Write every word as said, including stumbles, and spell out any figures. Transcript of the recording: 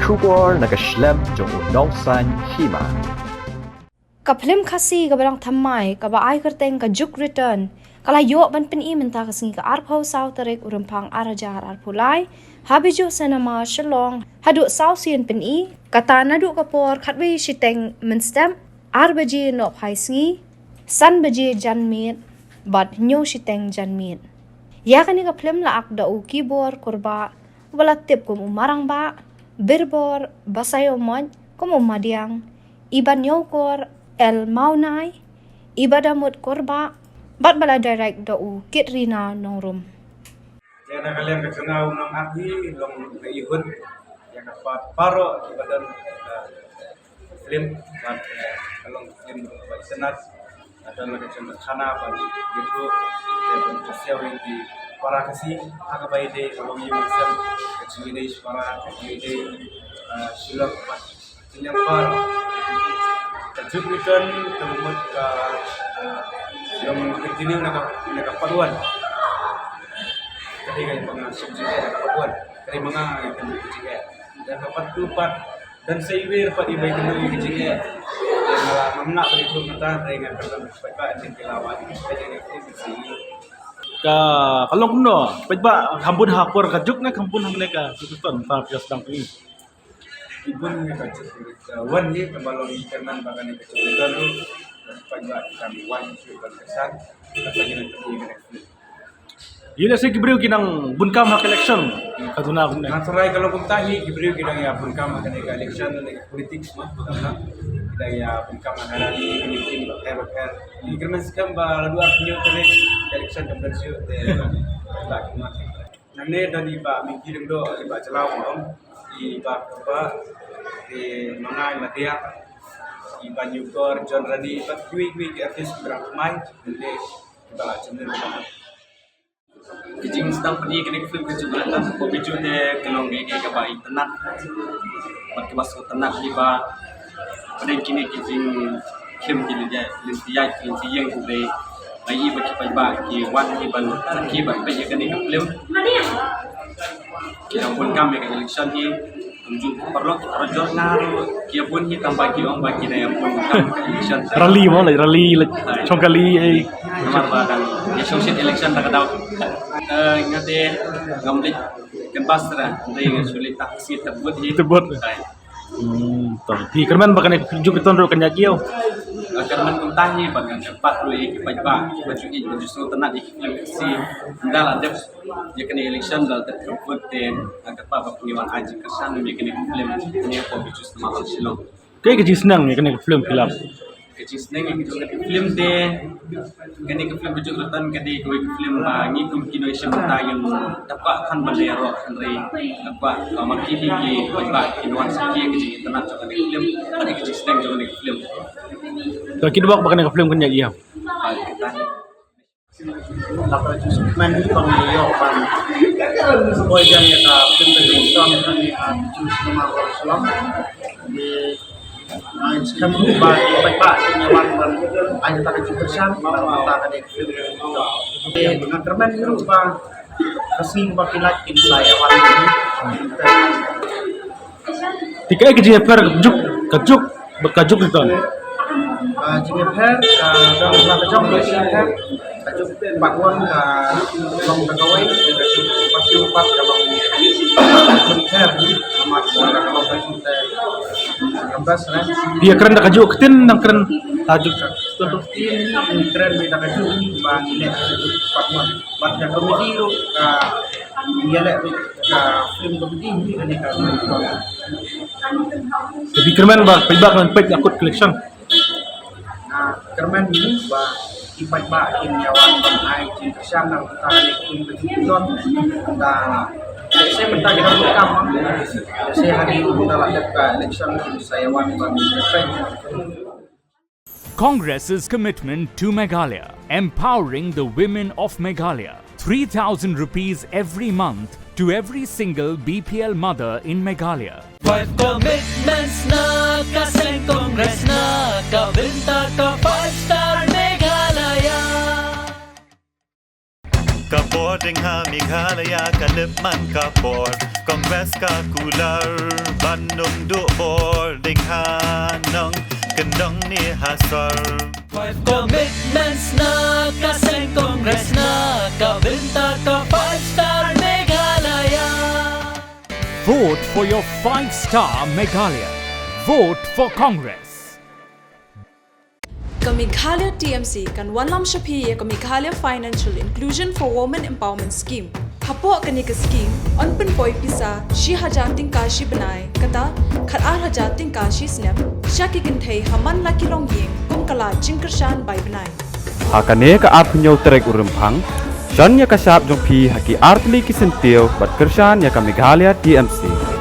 Khubor na ka shlem jong u nongsan hima. Ka phlim Khasi kaba dang thymmai kaba ai kyrteng Ka Juk Return ka la ïoh ban pyni mynta ka sngi ka arphew saw tarik u Rymphang ar hajar arphew lai ha Bijou Cinema Shillong haduh saw sien pyni, kata naduh ka por khatwei shiteng mynstep, ar baje nohphai sngi, san baje janmiet bad hynñiew shiteng janmiet. Ïa kane ka phlim la ak da u Kibor Kurbah, uba la tip kum u Marangbah, Birbor Basaïawmoit kum u Madiang, i Banïawkor L Mawnai, i Badamut Kurbah, bad ba la direct da u Kitrina Nongrum. Ïa na ka liang ka jong nga u nong act hi long na ihut ïa ka part baroh kiba don ka film, bad, eh, ka long film ba itynnad. Ka don la ka jong ka khana ban ïathuh, ïa ban kynsiaw ïa ki para Khasi ha kaba ïadei ka long ïing ka sem, ka jingïadei shipara, ka jingïadei, eh, shilok bad jingïapar. Ka Juk Return ka mut ka long continue na ka, na ka part one. Ka dei ka jingïapar na ka part one. Ka dei ma nga ka jingïapar. Dan ka part two part dan sa iwei pat i bai kynnoh ïa ka jingeh. Nga la, ngam lah ban ïathuh mynta, hynrei nga kyrmen ba ki paidbah kin ïa la wan ïa ka jingeh. Ka, ka long kumno? Paidbah kham bun ha por Ka Juk ne kham bun hangne Ka Juk Return, mynta phi ïa sdang phi. Ki bun ïa Ka Juk Return. Wan ïa kaba long i kyrmen ba kane Ka Juk Return ruh. Paidbah ki kham wan shuh ban kyrshan. Kata ki nang kyrmen ïa kane. Ïa lehse ki briew ki nang bun kam ha ka election ka duna kumne. Nga tharai ka long kumta hi, ki briew ki dang ïa bun kam ha kane ka election ne ka politics mo, ki dang ïa bun kam ha ka rally, ki meeting bapher bapher. Ki kyrmen skhem ba la dua hynñiew tarik ka election kam don shuh te ba ki mat. Nangne don i Bah Minki Lyngdoh, i Bah Jlaw Maom, i Bah Kaba, i Mangai Madia, i Bah Nyukor, John Rani, bad kiwei kiwei ki artist ki ba dang thymmai, nangne ki ba la jemleng. Ki jingsdang pyni kine ki film Ka Juk Return, ko Bijou te ki long ki, ki kaba itynnad bad kiba sngewtynnad kiba pdeng kine ki jingkhim ki lynti ïaid ki lynti ïeng ki dei. Nga i ba ki paidbah ki wan ki ban sakhi ban peit ïa kane ka film. Ki dang bun kam ïa ka election hi. Kumjuh paralok parajor nga ruh ki ïa bun hi tang ba ki ong ba ki dang ïa bun kam election. Rally mo, like rally, like chong kali ei. Namar ba dang ïa shongshit election da ka daw. Eh, nga te ngam leit canvass ra, te nga shu leit tak si tebut hi. Tebut. Hai. Hmm, to. Phi kyrmen ba kane Ka Juk Return ruh kan ïa kiew. Nga kyrmen kumta hi ba ngan kyrpad ruh ïa ki paidbah ba ju ïeit ba ju sngewtynnad ïa ki film Khasi. Ynda la dep ïa kane election da la dep ka vote te nga kyrpad ba phin wan ai jingkyrshan ïa kane ka film. Kane ka pop Bijou Cinema Hall Shillong. Kaei ka jingsneng ïa kane ka film phi lap? Ka jingsneng ïa kane ka film te, kane ka film Ka Juk Return ka dei kawei ka film ba ngi kum ki nongshim bynta ngim da kwah khan ban leh ïaroh, hynrei nga kwah ba ma ki ki ki paidbah kin wan sakhi ïa ka jingitynnad jong kane ka film bad ïa ka jingsneng jong kane ka film. To ki dei bok ba kane ka film kan ïa ïa. Ba ïa ka Lada ju sngewkmen hi ba ngi ïoh ban poi biang ïa ka film Ka Juk Return hangne ha Bijou Cinema Hall Shillong. Te nga ngeit skhem ruh ba ki paidbah kin ïa wan ban ai kata ka jingkyrshan ba kata ka dei ka film. Te nga kyrmen ruh ba ka sien ba ki lait kin sa ïa wan. Te kaei ka jingïapher Ka Juk, Ka Juk bad Ka Juk Return? Ah, jingïapher, ah, don la ka jong ka jingïapher. Ka Juk part one ka long da kawei, Ka Juk part two pat ka long jingïapher. Namar ka long Ka Juk te ka best, eh. Ïa kren da Ka Juk, ktien nang kren Ka Juk. Ktien kren da Ka Juk ba ngi leh Ka Juk part one. Bad ka comedy ruh ka ïaleh bad ka film comedy hi kane ka. Te phi kyrmen ba paidbah ngan peit ïa kut ka election? Nga kyrmen hi ba ki paidbah kin ïa wan ban ai jingkyrshan na ka bynta kane ka film Ka Juk Return. Te lehse mynta ki dang kam, lehse ha ki mynta la dep ka election kin sa ïa wan ban peit. Congress's commitment to Meghalaya, empowering the women of Meghalaya. Three thousand rupees every month to every single B P L mother in Meghalaya. Five commitments na ka seng Congress na ka bynta ka Five Star Meghalaya. Ka Ding ha Meghalaya ka lip man ka por, Congress ka kular ban nung duh bor, ding ha nong kyndong ne ha sor. Five commitments na ka seng Congress na ka bynta ka five star Meghalaya. Vote for your five star Meghalaya. Vote for Congress. Ka Meghalaya T M C kan wanlam sha phi ïa ka Meghalaya Financial Inclusion for Women Empowerment Scheme. Hapoh kane ka scheme yn pynpoi pisa shi hajar tyngka shi bnai, kata khat ar hajar tyngka shi snem, sha ki kynthei ha man la ki longïing kum ka lad jingkyrshan bai bnai. Ha kane ka arphew hynñiew tarik u Rymphang, shon ïa ka shap jong phi ha ki artylli ki syntiew bad kyrshan ïa ka Meghalaya T M C.